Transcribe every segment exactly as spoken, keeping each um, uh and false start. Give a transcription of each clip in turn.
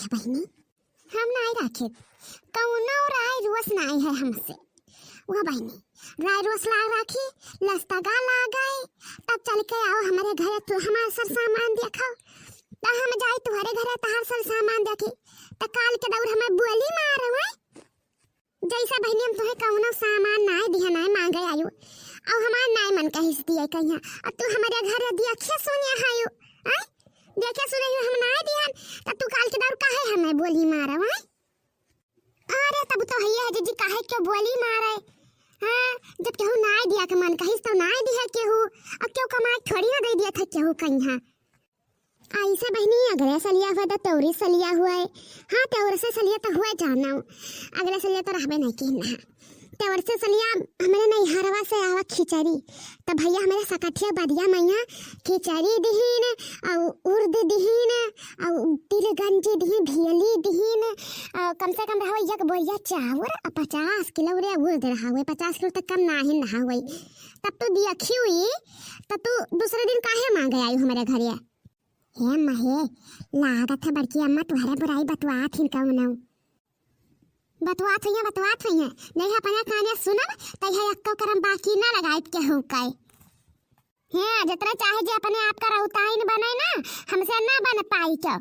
बहिनी, हम नाई राखे, कउनो राय रोस नाई है हमसे। वो बहिनी, राय रोस लाग राखी, लस्तगा लाग गए, तब चल के आओ हमरे घरे, तू हमार सर सामान देखो, त हम जाई तुहरे घरे तहार सर सामान देखी, त काल के दौर हमें बोली मारो है। जैसा बहिनी हम तुहे कउनो सामान नाय दिहा, नाय मांगे आयो, अउ हमार नाय मन कहिस दिए कहिया, अउ तू हमरे घर दिया खे सुनिया आयो, आय? देखे सुने ही हम नाय दिहन, त तू काल के दौर काहे हमें बोली मारव, आय? अरे तब तो हइये है जीजी, काहे क्यों बोली मारे? हाँ, जब केहू नाय दिया के मन कहिस तो नाय दिहे केहू, अउ क्यों कमाए थोड़ी ना दे दिया था केहू कहिया। ऐसे बहिनी, अगले सलिया हुआ तो तौरी सलिया हुआ है। हाँ, तौर से सलिया तो हुआ जाना। अगले सलिया तो रहबे नहीं किन ना। तौर से सलिया हमरे नैहरवा से आवा खिचड़ी। तो भैया हमरे सकठिया बदिया मैया खिचड़ी दिहीन, अउ उर्द दिहीन, अउ तिलगंजी दिहीन, भियली दिहीन, अउ कम से कम रहो एक बोरिया चाउर, अउ पचास किलो रे उर्द रहा हुए, पचास किलो तक कम नाहीं रहा हुए। तब तू दिया खियुई, तब तू दूसरे दिन काहे मांगे आयु हमरे घरे? हे महे, लागत है बड़की अम्मा तुहरे बुराई बतुआत हिन कउनो। बतुआत हुई है, बतुआत हुई है। नहीं है अपने काने सुनब, तै है एक्को करम बाकी ना लगाइत केहू कइ। हे, जितना चाहे जे अपने आप का रउताइन बने ना, हमसे ना बन पाई क्यों।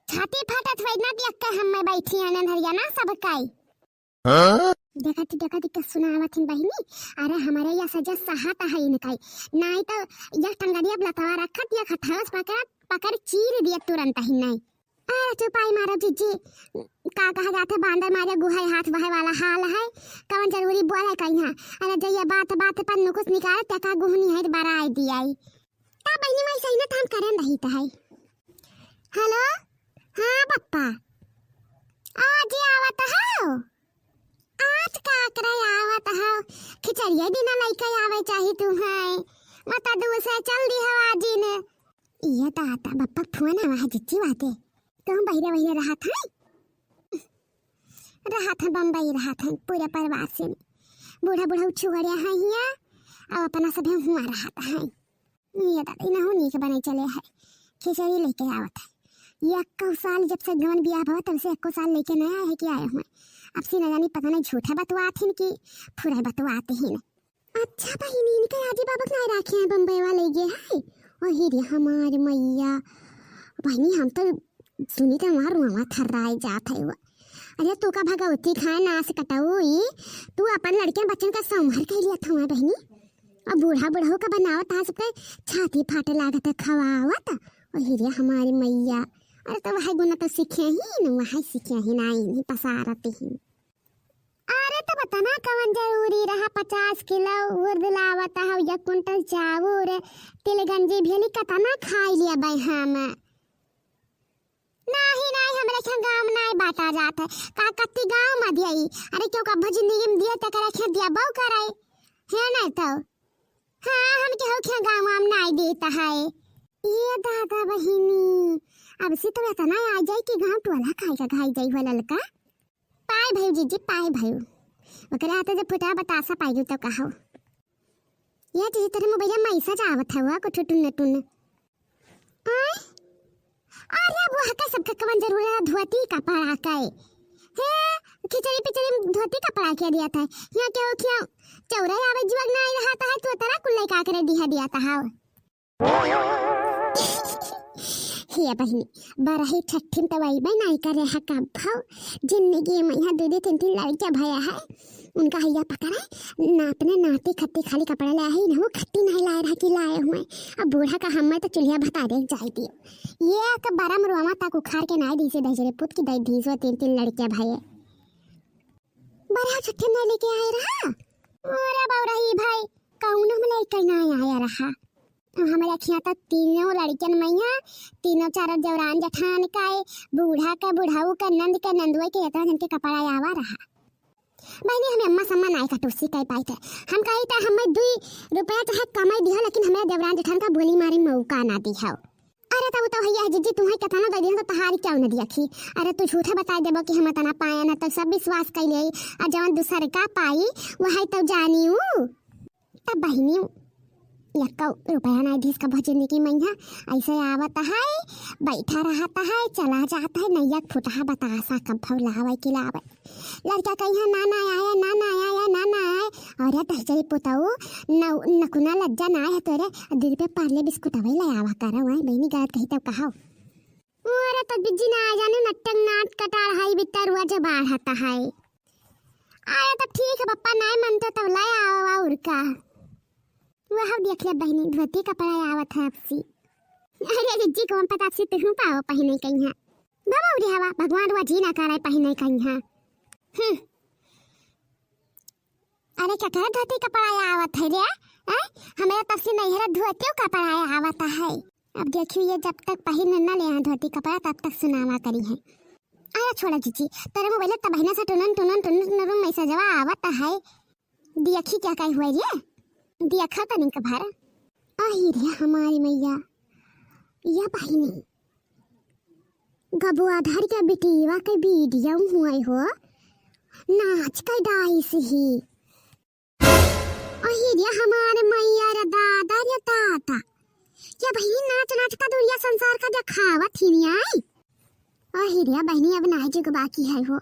छाती फाटत हुई ना, देख के हम में बैठी है नन्हरिया ना सब कइ। हाँ? देखत, देखत के सुनावत हिन बहिनी, अरे हमरे या सजा सहात है इनकाई, नाई तो या टंगरिया लतवा रखत या खथावस पकड़, पकड़ चीर दिया तुरंत ही नाई। अरे चुपाई मारो जीजी, का कहा जाते बांदर मारे गुहाई हाथ बहे वाला हाल है, कवन जरूरी बोले कहीं है। अरे जइया बात बात पर नुकुस निकाले ते का गुहनी है बराए दियाई। ता बहिनी माई सही ना त हम करन रही त है। हेलो, हाँ पप्पा, आज आवत हो? आज का करे आवत हो? खिचड़िया दिना लइके आवे चाही तू है। मत दूर से चल दी हवा जी ने। ये दादा बप्पा फोन आवा है जिज्जी वाते। तुम बहिरे बहिरे रहत है? रहत है बम्बई रहत है पूरे परिवार से। बूढ़ा बूढ़ा उछुगड़िया है हिया। अब अपना सभे हुआ रहत है। ये दादा, इनहू नीक बने चले है, खिचड़ी लेके आवत है। ये एक्को साल जब से गवन बियाह भवा, तब से एक्को साल लेके नहीं आए हैं कि आए हुए। अब से न जानी पता नहीं झूठा बतवात हिन कि फुरा बतवात हिन। अच्छा बहिनी, इनके आजी बाबा के नहीं राखे हैं, बम्बई वाले गए हैं। वही रे हमार मैया, बहिनी हम तो सुनी तो हमार रुआवा थर्राए जात है वो। अरे तू का भगवती खाए नास कटऊ ई, तू अपन लड़के बच्चन का संभार के लिया था बहिनी। और बूढ़ा बुढ़ऊ का बनावत आज पे छाती फाटे लागत है खवावत। ओ हिरिया हमारी मैया, अरे तो वह गुना तो सीखे ही न, वह सीखे ही ना, नहीं पसारत ही। अरे तो बता ना कवन जरूरी रहा, पचास किलो उर्द लावत हो, एक कुंटल चाउर, तिलगंजी भेली, कतना खाई लिया बे हम। नाही, नाही, हमरे खें गाँव में नाही बाँटा जात है। का कत्ती गाँव में दियाई? अरे, क्यों कब्बो जिंदगी में दिया, तेकरे खें दिया बहु कराई। है नहीं तो। हाँ, हम केहू खें गाँव में नाही देता है। ये दादा बहिनी, अब से तो इतना आ जाए कि गाँव टोला खाए का खाई जाई हो ललका। पाए भयू जीजी, पाए भयू। ओकरे हाथे जब फुटहा बतासा पाई तो कहो। ये जीजी, तेरे मोबाइल में message आवत हवा कुछ टुन्न टुन्न। आय? अरे, वो हका सबका कवन जरूरत है धोती कपड़ा के? हे, खिचड़ी पिचड़ी में धोती कपड़ा के दिया था? यहाँ के हो क्या? चौरा आवे जुआग ना आई रहा था, तू तेरा कुल्ले का करे दिया दिया था, हाँ। हे बहिनी, बरही ठट्ठिन त वही बे नाई करे है कब भव। जिंदगी में यहाँ दो दो तीन तीन लड़कियाँ भया है। उनका हैया पकड़ा, ना अपने नाती खत्ती खाली कपड़ा लाए है, इन्हों खत्ती नहीं लाए रहा कि लाए हुए। अब बूढ़ा का हमें तो चुल्हिया भता दे जाए दियो। ये एक बरम रोमा तक उखाड़ के नाई दी से दहिजरे पुत की दई दी सो तीन तीन लड़कियाँ भये। बरहा ठट्ठिन नहीं लेके आए रहा। अरे बौरही भाई, कौनो में लेके ना आया रहा। हमरे खिया त तीनों लड़कन मैया, तीनों चारों देवरान जेठान का, बूढ़ा का, बुढ़ऊ का, नंद का, नंदुआ के, इतना जन के कपड़ा आवा रहा। बहिनी, हमें अम्मा सम्मा नाय कटोसी कह पाई थे। हम कही त हमें दुई रुपया चाहे कमाई दिया, लेकिन हमें देवरान जेठान का बोली मारी मौका ना दिया। अरे तब तो भैया जीजी तुम्हें कितना दे दिया तो तहारी क्यों न दिया थी? अरे तू झूठे बताई देबो कि हम इतना पाए ना, तो सब विश्वास कर ले। आ जवन दूसर का पाई, वही तो जानी हूँ। तब बहिनी, यक्को रुपया नाई दिहिस कभो जिंदगी मइहाँ। ऐसे आवत है, बैठा रहत है, चला जात है, नैया के फुटहा बतासा कभो लावै कि लावै। लड़का कहिहैं, "ना, ना आया, ना, ना आया, ना, ना आया।" अरे दहिजरी पुतऊ, न-, नकुना लज्जा नाई है तोरे, दू रुपया पार्ले बिस्कुट अवै ले आवा करो, हैं, बहिनी गलत कही तब कहो। अरे तो बिज्जी ना जाने नट्टन नाट कटार है, बित्तर हुआ जब बाढ़त है। अरे तब ठीक है पप्पा, नाई मनते तब ले आवा, और का। वह देख ले बहिनी, धोती कपड़ा आवत है आपसी। अरे जिज्जी, कौन पता से तुहूँ पाओ पहिने कइहाँ। बाबा उरे हवा, भगवान रुआ जी ना करे पहिने कइहाँ। हम्म। अरे केकरे धोती कपड़ा आवत है रे? हैं? हमरा तब से नैहरा धोती कपड़ा आवत है। अब देखियो ये जब तक पहिन न ले यहाँ धोती कपड़ा तब तक सुनावा करिहैं। अरे छोड़ा जिज्जी, तेरे मोबाइल तब बहिना से टुनन टुनन टुनन टुनन मैसेजवा आवत है। देखी क्या कही हुआ रे? देखा तनिक भर। अही रे हमारी मैया, या बहिनी, गबुआ धर के बिटिया के वीडियो हुए हो, नाच के डाइस ही। अही रे हमारे मैया रे दादा रे दादा, या बहिनी नाच नाच का दुनिया संसार का देखावत ही नहीं आई। अही रे बहिनी, अब नाई जुग बाकी है हो।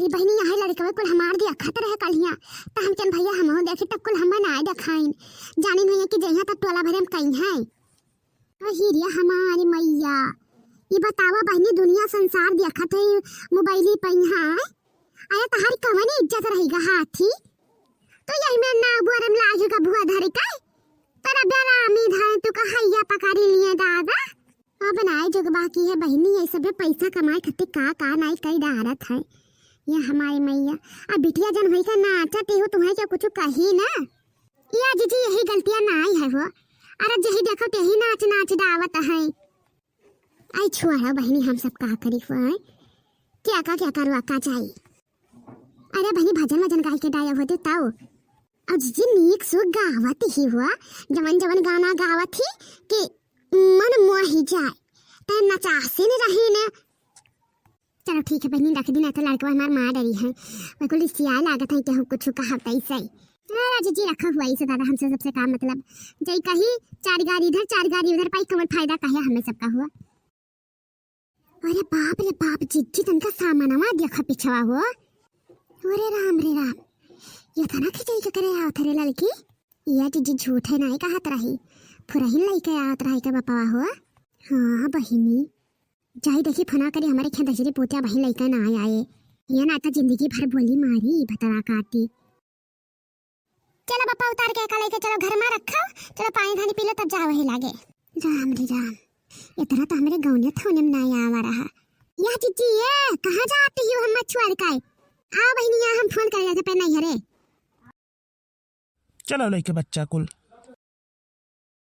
ई बहिनी, यहाँ लड़कवे कुल हमार देखत रहे कलिया, त हम चन भैया हमहू देखी, तब कुल हमें नाई देखाइन। जानिन भैया कि जइहाँ तब टोला भरे में कइहाँ। अही रे हमारी मैया, ई बतावा बहिनी, दुनिया संसार देखत है मोबाइल पे यहाँ। अरे तहारी कवन इज्जत रही गा हाथी? तो यही में ना बुअरम लागे गबुआ धरे का? तोरा बेरामी धरे तू कहैया पकड़ी लिए दादा। अब नाई जुग बाकी है बहिनी, ये सब पैसा कमाए खातिर का का नाई कई डारत है। ये हमारी मैया, अब बिटिया जन होई का नाचत हो, तुम्हें क्या कुछ कही ना? या जिज्जी, यही गलतियाँ नाई है हो। अरे जही देखो तेही नाच नाच डावत है। आई छोड़ा बहिनी, हम सब का करी हो, हैं? क्या का, क्या करो का जाई? अरे बहिनी, भजन वजन गाई के डाया होते ताऊ। और जिज्जी नीक सु गावत ही हुआ, जवन जवन गाना गावत ही कि मन मोही जाए, तै नचासिन रही ने। चलो ठीक है बहिनी, रख दी, नहीं तो लड़कवा हमार मार डरी है, वह कुल रिसिया लागत है कि हम कुछ कहा तैसे। अरे जिज्जी रखा हुआ इसे दादा, हमसे सबसे काम मतलब, जई कही चार गाड़ी इधर चार गाड़ी उधर पाई, कमर फायदा कहे हमें सबका हुआ। अरे बाप रे बाप, जिज्जी तनका सामानवा देखा पिछवा हो। अरे राम रे राम, ये तना खिंचाई के करे आवत रे ललकी? या जिज्जी झूठे नाई कहत रही, फुरहिन लइके आवत रही के बपवा हो। हाँ बहिनी, जाई देखी फना करी हमारे खेत दहिजरी पोतिया बहिन लइके ना आए। ये ना तो जिंदगी भर बोली मारी भतरा काटी। चलो बप्पा, उतार के एका लेके चलो घर में रखो। चलो पानी धानी पी लो तब जाओ वही लागे। राम रे राम, इतना तो हमरे गौने थौने में ना आवा रहा। या जिज्जी, ये कहाँ जाती हो हम छोड़ के? आओ बहिनी, यहाँ हम फोन कर लेते पे नहीं हरे। चलो लइके बच्चा कुल,